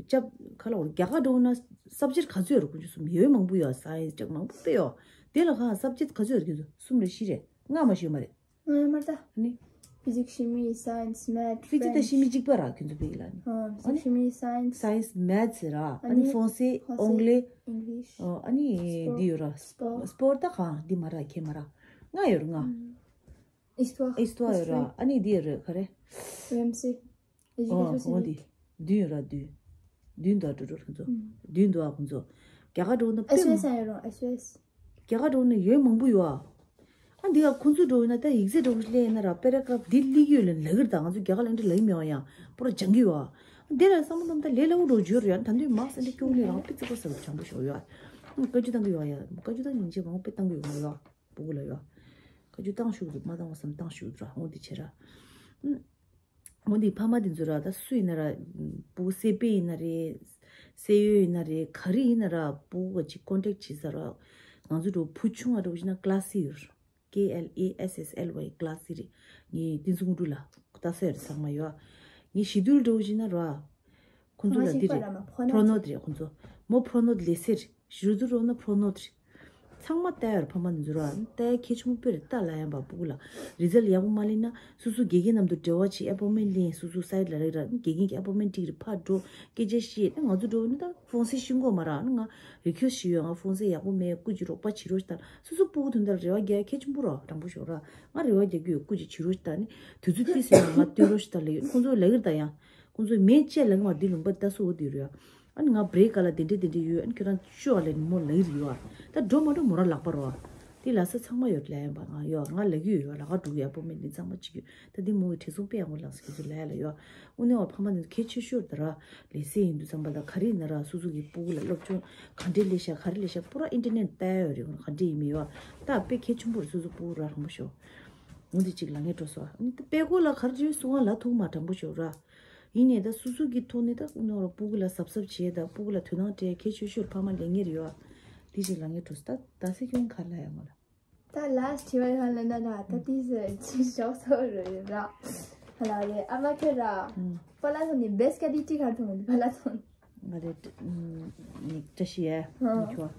ཅབ་ག་ལ་འོ་རེད་རྒྱ་གར་འགྲོ་ན་སབ་ཇེག་ག་ཚོད་རེད་དཀོན་མཆོག་གསུམ་ཡོད་མང་པོ་ཡོད་སའེན་སི་ཅབ་མང་པོ་དཔེ་ཡོད། དེ་ལ་ཁ་སབ་ཇེག་ག་ཚོད་རེད་ཁྱོད་ཚོ་གསུམ་རེད་བཞི་རེད་ལྔ་མ་ཤོད་མ་རེད། ང་ཡོད་མ་རེད་ད། ནི། Physics, Shimi, Science, Math, French. Physics དང་Shimi གཅིག་པ་ར་ཁྱོད་ཚོ་བོད་ཡིག་ལ་ནི། ཨ། Physics, Shimi, Science. Science, Maths ར་ཨ་ནི་Français, Anglais. English. ཨ་ནི་འདི་ཡོད་ར། Sport. Sport ད་གང་འདི་མ་ར་ཁྱེད་མ་ར། ང་ཡོད་ར་ང་། Histoire. Histoire ཡོད་ར་ཨ་ནི་འདི་ཡོད་ར་ག་རེ། Éducation civique. འོ་འདི། བདུན་ཡོད་ར་བདུན། བདུན་འདུག་ཨ་འགྲོ་འགྲོ་ཁོང་ཚོ། བདུན་འདུག་ཨ་ཁོང་ཚོ། རྒྱ་གར་འགྲོ་ན་དཔེ་མང་། ཨེས་ཨོ་ཨེས་ཡང་ཡོད་རུང་ཨེས་ཨོ་ཨེས། རྒྱ་གར་འགྲོ་ན་ཡོད་མང་པོ་ཡོད་ཨ། ཨ་འདི་ག་ཁོང་ཚོས་འགྲོ་ཡོད་ན་ད་ཡིག་ཚད་འགྲོ་གི་ལས་ཡིན་ན་ར་པེ་ར་གྷ་རབ་འདི་ལི་ཡོད་ལ་ལ་གིར་དང་ང་ཚོ་རྒྱ་གར་ལ་འདི་ལ་ཡིན་མེད་པ་ཡང་པོ་ར་སྦྱང་གི་ཡོད། འདི་ལ་བསམ་བློ་བཏང་ད་ལས་སླ་བོ་འགྲོ་འཇོར་ཡང་ད་འདི་མག་སེ་འདི་སྐྱོ་ལས་རང་པི་ཙི་ཀོ་ས་བྱང་པོ་ཞོ་ཡོད། བཀའ་བཀྱོན་བཏང་གི་ཡོད་ཡ། བཀའ་བཀྱོན་བཏང་ཉིན་བྱེད་མང་པོ་བཏང་གི་ཡོད་མ་ཡོད། སྤུ་གུ་ལ་ཡོད། བཀའ་བཀྱོན་བཏང་ཤུགས་འདུག་མ་བཏང་བ་བསམ་བཏང་ཤུགས་འདུག་ར་འོ་འདི་བྱེད་ར། འོ་འདི་ཕ་མ་དེ་ཚོ་ར་ད་སུ་ཡིན་ན་ར། སྤུ་གུ་སེ་པེ་ཡིན་ན་རེད། སེ་ཡོད་ཡིན་ན་རེད་ག་རེ་ཡིན་ན་ར་སྤུ་གུ་གཅིག་ཀོན་ཊེག་བྱེད་ས་ར། ང་ཚོ་འགྲོ་བུ་ཆུང་བ་འགྲོ་བཞིན་ན་ཀླ་སི་ཡོད། K L A S S L Y ཀླ་སི་རེད། ངའི་ཏིན་ཙུང་ཀྲུ་ལ་ལྟ་ས་ཡོད་ཚང་མ་ཡོད། ངའི་ཞི་དུལ་འགྲོ་བཞིན་ན་ར། ཁོང་ཚོ་ལ་འདི་རེད། པོ་རོ་ནོད་རེད་ཁོང་ཚོ། མོ་པོ་རོ་ནོད་ལེ་སེ་རེད། ཞི་དུལ་འགྲོ་ན་པོ་རོ་ནོད་རེད། ཚང་མ་ལྟ་ཡོད་རེད་ཕ་མ་འདི་ཚོ་ར། ལྟ་ཡ་གལ་ཆེན་པོ་དཔེ་རེད་ལྟ་ལ་ཡང་པ་སྤུ་གུ་ལ། རི་ཛལ་ཡག་པོ་མ་སླེབས་ན་སོ་སོ་དགེ་རྒན་རྣམས་དང་འབྲེལ་བ་བྱེད་ཨེ་པོ་མེན་ལེན་སོ་སོ་སའིད་ལ་རེད་ར་དགེ་རྒན་གྱི་ཨེ་པོ་མེན་ཊིག་རེད་ཕར་འགྲོ་སྐད་ཆ་བཤད་ད་ང་ཚོ་འགྲོ་ནི་ད་ཧྥོང་སེ་ཤིང་གོ་མ་ར་ང་རི་ཁྱོད་ཞིག་ཡོད་ང་ཧྥོང་སེ་ཡག་པོ་མེད་སྐུ་གཅིག་རོགས་པ་བྱེད་རོགས་ཞིག་ད་སོ་སོ་སྤུ་གུ་དོན་དག་རེ་བ་རྒྱག་ཡ་གལ་ཆེན་པོ་ར་དྲང་པོ་ཤོད་ར་ང་རེ་བ་རྒྱག་རྒྱུ་ཡོད་སྐུ་གཅིག་བྱེད་རོགས་ཞིག་ད་ནི་དུས་ཚོད་ཏི་སེ་ང་ང་སྟོན་རོགས་ཞིག་ད་ལ་ཡོད་ཁོང་ཚོ་ལ་གིར་ད་ཡང་། ཁོང་ཚོས་མེད་ཅེས་ལབ་ཀྱི་མ་རེད་འདི་ལུང་པ་ལྟ་སོ་འོ་འདི་རེད། ཨ་ནི་ང་བྷི་རེག་ག་ལ་དེ་འདྲས་དེ་འདྲས་ཡོད་ཨ་ནི་ཁྱོད་རང་ཤོག་ལ་ནི་མོ་ལབ་ཀྱི་རེད་ཡོད། ད་འགྲོ་མ་འགྲོ་མོ་རང་ལག་པ་རོ། དེ་ལ་ས་ཚང་མ་ཡོད་ལབ་ཡིན་པ་ང་ཡོད་ང་ལབ་ཀྱི་ཡོད་ཡོད་ལག་པ་འགྲོ་གི་ཡག་པོ་མེད་འདི་ཚང་མ་གཅིག་ཡོད་ད་འདི་མོ་གི་བྲེལ་ཚོང་དཔེ་ཡག་པོ་ལགས་སོ་ཁྱོད་ཚོ་ལབ་ཡ་ལ་ཡོད། དངོས་གནས་བ་ཕ་མ་འདི་གལ་ཆེ་ཤོས་ད་ར་ལས་སེ་ཡིན་དུས་ཙམ་པ་ད་ག་རེ་ཡིན་ན་ར་སོ་སོ་གི་སྤུ་གུ་ལ་སློབ་སྦྱོང་ག་འདྲས་ལས་ཤག་ག་རེ་ལས་ཤག་པུ་ར་ཨིན་ཊར་ནེཊ་ལྟ་ཡ་ཡོད་རེད་ག་འདྲས་ཡིན་མིན་ཡོད་ད་དཔེ་གལ་ཆེན་པོ་རེད་སོ་སོ་སྤུ་གུ་ར་རང་པོ་ཤོག་འོ་འདི་གཅིག་ལ་ངས་འགྲོ་སོ། ཨ་ནི་ད་དཔེ་ཀོ་ལ་ག་རེ་བྱས་སུ་ང་ལ་ཐུག་མ་དྲང་པོ་ཤོག་ར། ཡིན་ནའི་ད་སོ་སོ་གི་ཐོག་ནས་ད་ནོར་སྤུ་གུ་ལ་གཟབ་གཟབ་བྱས་ད་སྤུ་གུ་ལ་དོ་སྣང་སྤྲད་གལ་ཆེ་ཤོས་ཕ་མ་ལས་ངེས་རེད་བ། དེ་ཞིག་ལ་ངས་འགྲོ་ད་ད་སེ་ཁྱོད་ག་ལ་ཡ་མ་ལ། ད་ལ་སི་ཊི་བ་ཧ་ལ་ན་ད་ད་དེ་ཟེར་ཅིག་ཞོག་སོ་རེད་ར། ཧ་ལ་རེད་ཨ་མ་ཁྱོད་ར། ཨང་། པ་ལ་སོ་ནི་བེ་སི་ཀ་ཌི་ཊི་ག་ཐོང་པ་ལ་སོ། ང་རེད། ཉིག་བཀྲ་ཤིས་ཡ། ཨང་། ཉོ་ཁྱོ་བ།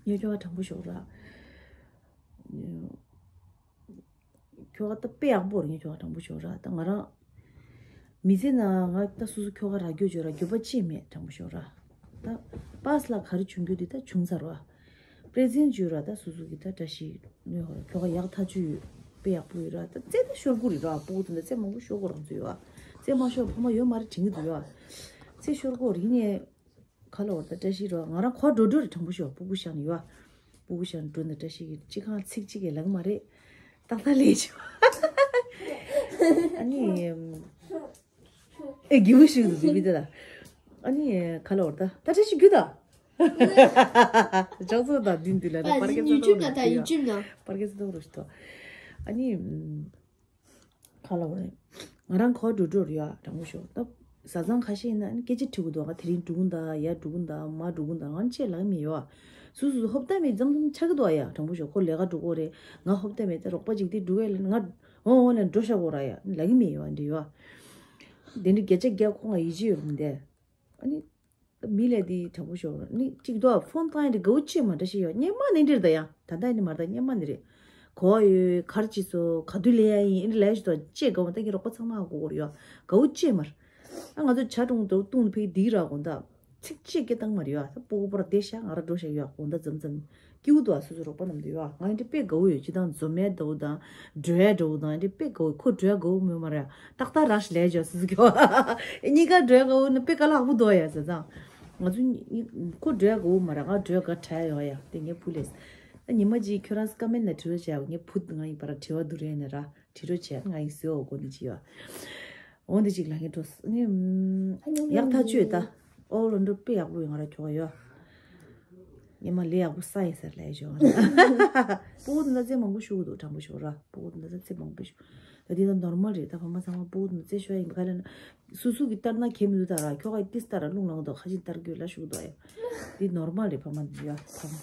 ཉོ་ཁྱོ་བ་དྲང་པོ་ཞོག་ར། ཁྱོ་ག་ད་དཔེ་ཡག་པོ་རེད་ངས་ཁྱོ་ག་དྲང་པོ་ཞོག་ར་ད་ང་རང་མི་ཚེ་ནང་ང་ད་སོ་སོ་ཁྱོ་ག་རག་རྒྱུ་བརྗོད་ར་འགྱོད་པ་ཅི་མེད་དྲང་པོ་ཞོག་ར་ད་པཱ་སི་ལ་ག་རེ་བྱུང་རྒྱུ་དེ་ད་བྱུང་ཚར་བ་པི་རེ་ཛེན་ཊི་བརྗོད་ར་ད་སོ་སོ་གི་ད་བཀྲ་ཤིས་ནོར་ཁྱོ་ག་ཡག་ཐག་ཆོད་ཡོད་དཔེ་ཡག་པོ་ཡོད་ར་ད་རྩེ་ད་ཤོར་གོ་རེད་ར་སྤུ་གུ་དེ་འདྲ་རྩེ་མང་པོ་ཤོར་གོ་རང་ཚོ་ཡོད་བ་རྩེ་མ་ཤོར་ཕ་མ་ཡོད་མ་རེད་དྲན་གི་འདུག་ཡོད་བ་རྩེ་ཤོར་གོ་རེད་ནས། ཁ་ལོ་བར་དུ་བཀྲ་ཤིས་རོགས་ང་རང་གོ་འགྲོ་འགྲོ་རེ་དྲང་པོ་ཤོག་སྤུ་གུ་ཤག་ནས་ཡོད། སྤུ་གུ་ཤག་ནས་འགྲོ་ནས་བཀྲ་ཤིས་ཀྱི་ཅི་གང་ཚིག་གཅིག་གི་ལག་མ་རེད། ཏག་ཏག་ལས་བྱེད། ཨ་ནི། ཨེ་གི་བུ་ཤིག་འདུག་མི་དེ་ལ། ཨ་ནི་ཁ་ལོ་བར་དུ་ད་བཀྲ་ཤིས་རྒྱུ་ད། ཅག་ཚོ་ད་འདི་འདི་ལ་ད་པར་ཀེ་ཚོ་ཡུ་ཊུབ་ད་ད་ཡུ་ཊུབ་ན། པར་ཀེ་ཚོ་རོ་ཤི་ཏོ། ཨ་ནི། ག་ལ་བ་རེད། ང་རང་གོ་འགྲོ་འགྲོ་རེད་ཡ་དྲང་པོ་ཤོག་ད། བཟའ་ཚང་ཁ་ཤས་ཡིན་ན་སྐད་ཆ་དྲི་གི་འདུག་ང་དེ་རིང་འགྲོ་གི་འདུག་ཡར་འགྲོ་གི་འདུག་མར་འགྲོ་གི་འདུག་ང་ཅེས་ལབ་མི་ཡོད་ཨ། སུ་སུ་སུ་ཧོབ་ཏ་མེད་འཛོམས་འཛོམས་ཆགས་ཀྱི་འདུག་ཨ་ཡ་དྲང་པོ་ཤོག་ཁོ་ལས་ཀ་འགྲོ་གི་རེད། ང་ཧོབ་ཏ་མེད་ད་རོགས་པ་ཅིག་དེ་འགྲོ་གི་ལ་ང་འོང་འོང་ལ་འགྲོ་ཤག་གོ་ར་ཡ་ལབ་གི་མི་ཡོད་ཨ་འདྲི་ཡོད་ཨ། དེ་འདྲི་སྐད་ཆ་རྒྱག་ཁོ་ང་ཡིད་ཆེས་ཡོད་མི་འདས། ཨ་ནི། མི་ལས་དེ་དྲང་པོ་ཤོར་ནི་གཅིག་དོ་ཕོན་བཏང་ཡ་དེ་དགའ་བོ་ཅེས་མ་འདྲ་ཞིག་ཡོད་སྙན་མ་ནི་འདིར་ད་ཡང་ད་ལྟ་ནི་མ་རེད་ད་སྙན་མ་ནི་རེད། གོ་བ་ཡོད་གར་ཅི་སོ་ག་དུས་ལས་ཡ་ཡིན་ཨིན་ལས་ཞིག་དོ་ཅེས་དགའ་བོ་ད་ཀྱི་རོགས་པ་ཚང་མ་གོ་གོ་རེད་ཡོད་དགའ་བོ་ཅེས་མར། ཨ་ང་ཚོ་ཇ་གྲོང་དུ་བཏུང་ནི་ཕེག་དིག་ར་དགོང་དག་ཚིག་ཅེས་སྐད་བཏང་མ་རེད་ཡོད་ད་སྤུ་གུ་པོ་ར་བསྡད་ཤག་ང་ར་འགྲོ་ཤག་ཡོད་དགོང་དག་འཛམ་འཛམ། སྐྱིད་པོ་འདུག་ཨ་སོ་སོ་རོགས་པ་རྣམས་འདུག་ཡོད་ཨ་ང་ཡིན་དེ་དཔེ་དགའ་བོ་ཡོད་སྤྱི་དང་འཛོམས་ཡས་འདྲ་བོ་དང་འགྲོ་ཡས་འདྲ་བོ་དང་ཡིན་དེ་དཔེ་དགའ་བོ་ཁོ་འགྲོ་ཡས་དགའ་བོ་མོད་མ་རེད་ཨ་ཏག་ཏག་ར་ཞིག་ལས་བྱོས་སོ་སོ་སྐྱོ་ཨ་གཉིས་ཀ་འགྲོ་ཡས་དགའ་བོ་ནི་དཔེ་དཀའ་ལས་ཁག་པོ་འདུག་ཡ་ཟེར་ཙང་ང་ཚོ་ཁོ་འགྲོ་ཡས་དགའ་བོ་མ་རེད་ང་འགྲོ་ཡས་དགའ་དྲག་ཡོད་ཡ་དེ་ངས་བུ་ལས་ད་ཉི་མ་གཅིག་ཁྱོད་རང་ཀ་མེན་ལ་དྲི་རོ་བྱས་ངས་བུ་ང་ཡིན་པ་ར་དྲི་བ་འདུག་རེད་ནས་ར། དྲི་རོ་བྱས་ང་ཡི་ཟེར་འོ་གོ་ནི་ཅི་ཡོད། འོ་འདི་ཅིག་ལ་ངས་འགྲོ་ནི་ཡག་ཐག་ཆོད་ད། ཨོ་ལོ་འགྲོ་དཔེ་ཡག་པོ་ཡོད་ང་ར་ཁྱོ་ག་ཡོད། ཉི་མ་ལས་ཡག་པོ་ས་ཡིན་ཟེར་ལས་ཞོག་སྤུ་གུ་དེ་འདྲ་རྩེ་མང་པོ་ཤུགས་འདུག་དྲང་པོ་ཤོག་ར་སྤུ་གུ་དེ་འདྲ་རྩེ་མང་པོ་ཤུགས་ད་འདི་ད་ནོར་མལ་རེད་ད་ཕ་མ་ཚང་མ་སྤུ་གུ་དེ་འདྲ་རྩེ་ཤོག་ཡིན་ག་ལ་ན་སུ་སུ་གི་ལྟར་ན་ཁྱེད་མི་འདུག་ད་ར་ཁྱོ་ག་ཡི་ཏིས་ལྟར་ར་རླུང་ལངས་འདུག་ཁ་ཅིག་ལྟར་དགོས་ལ་ཤུགས་འདུག་ཡ་འདི་ནོར་མལ་རེད་ཕ་མ་འདི་ཡ་ཕ་མ།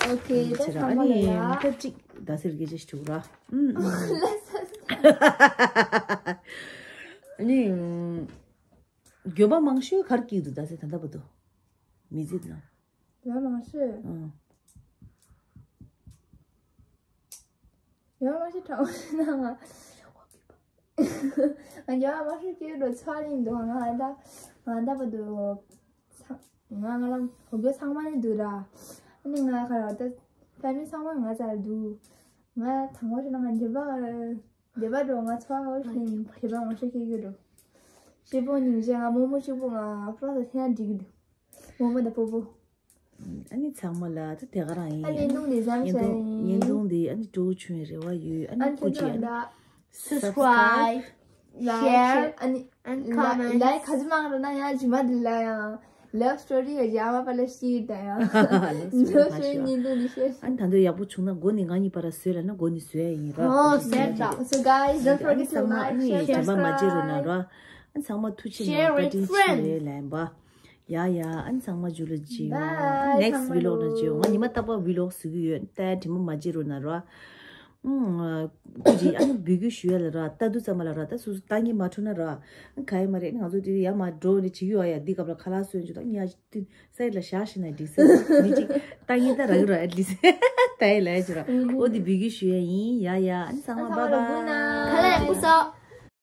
ཨོ་ཁེ་ད་ཚང་མ་ལ་ཡ། ཨ་ནི་ད་ཅིག་ད་སེར་སྐད་ཆ་ཞིག་འདུག་ར། ཨུམ། ཨ་ནི། འགྱོད་པ་མང་ཤོས་གར་སྐྱིད་འདུག་ད་ཟེར་ད་ལྟ་བར་དུ། མི་ཚེ་ནང་། འགྱོད་པ་མང་ཤོས། ཨང་། འགྱོད་པ་མང་ཤོས་དྲང་པོ་ན་ང་། ང་འགྱོད་པ་མང་ཤོས་སྐྱིད་འགྲོ་ཚོ་རིང་འདུག་ང་ད་ང་ད་བར་དུ། ང་ང་རང་གོ་རྒྱུ་ཚང་མ་ནི་འདུག་ར། ཨ་ནི་ང་ག་ར་ད་ཕ་མི་ཚང་མ་ང་ཚར་འདུག་ང་དང་པོ་ཞིག་ན་ང་འགྱོད་པ། འདས་པ་འགྲོ་ང་ཚོ་ཧ་ཧོར་ཁྱིམ་ཁྱེད་པ་ང་ཚོ་ཁྱེད་ཀྱི་འགྲོ། ཤི་པོ་ཉིན་བྱས་ང་རྨོ་མོ་གཅིག་པོ་ང་པྲོ་ད་ཐེན་འགྲིག་གི་འདུག་རྨོ་མོ་དང་པོ་པོ། ཨ་ནི་ཚང་མ་ལ་ད་དེ་ག་རང་ཡིན། ཨ་ནི་ནུང་ནི་བཟང་བརྙན་ཐུང་བརྙན་ཐུང་འདི་ཨ་ནི་སྤྲོ་བོ་བྱུང་བའི་རེ་བ་ཡོད། ཨ་ནི་སྐུ་མཁྱེན། Subscribe, share, and comment. Like ག་ཚོད་མང་རུ་ན་ཡང་རྗེས་མ་འདི་ལ་ཡང་love story ག་ཡ་མ་པ་ལ་ཤེར་དང་ཡང་love story བརྙན་ཐུང་འདི་ཤེར། ཨ་ནི་ད་འདོད་ཡག་པོ་བྱུང་ན་མགོ་ནི་ང་གཉིས་བར་བཟོས་ལ་ན་མགོ་ནི་བཟོས་ཡ་ཡིན་ར། Oh, set up. So guys, don't forget to like, share, དྲན་པ་མ་བརྗེད་རོགས་གནང་ར། subscribe. ཨ་ཚང་མ་ཐུགས་ཆེ་གནང་། Share བཀའ་with དྲིན་ཆེ། friends. ལན་པ། ཡ་ཡ། ཨ་ཚང་མ་ཇུ་ལ་ཇིའོ། Bye. Next vlog ན་ཇིའོ། ང་ཉི་མ་རྟག་པར་vlog བཟོ་གི་ཡོད། ད་དྲན་པ་མ་བརྗེད་རོགས་གནང་ར། ཨུམ། ཀུ་ཅི་ཨ་ནི་འབོད་སྐུལ་ཞུ་ཡ་ལ་ར། ལྟ་དུས་ཙམ་པ་ལ་ར། ད་སོ་སོ་ལྟ་ཉན་མ་འཕྲོད་ན་ར། ག་ཡི་མ་རེད། ང་ཚོ་དེ་ཡ་མ་འགྲོ་ནི་བྱེད་ཀྱི་ཡོད་ཡ། འདི་སྐབས་ལ་ཁ་ལག་སོན་ཅུ་དང་ཉ་ཅི་ཏི་སའི་ལ་བཞག་ཤི་ན་འགྲིག་ས་མི་ཅིག་ལྟ་ཉན་ད་ར་གི་ར། at least ད་ཡི་ལ་ཡ་ཅི་ར། ཨོ་དེ་འབོད་སྐུལ་ཞུ་ཡ་ཡིན། ཡ་ཡ། ཨ་ནི་ཚང་མ་bye bye. ཁ་ལག་ཡག་པོ་ཟོ།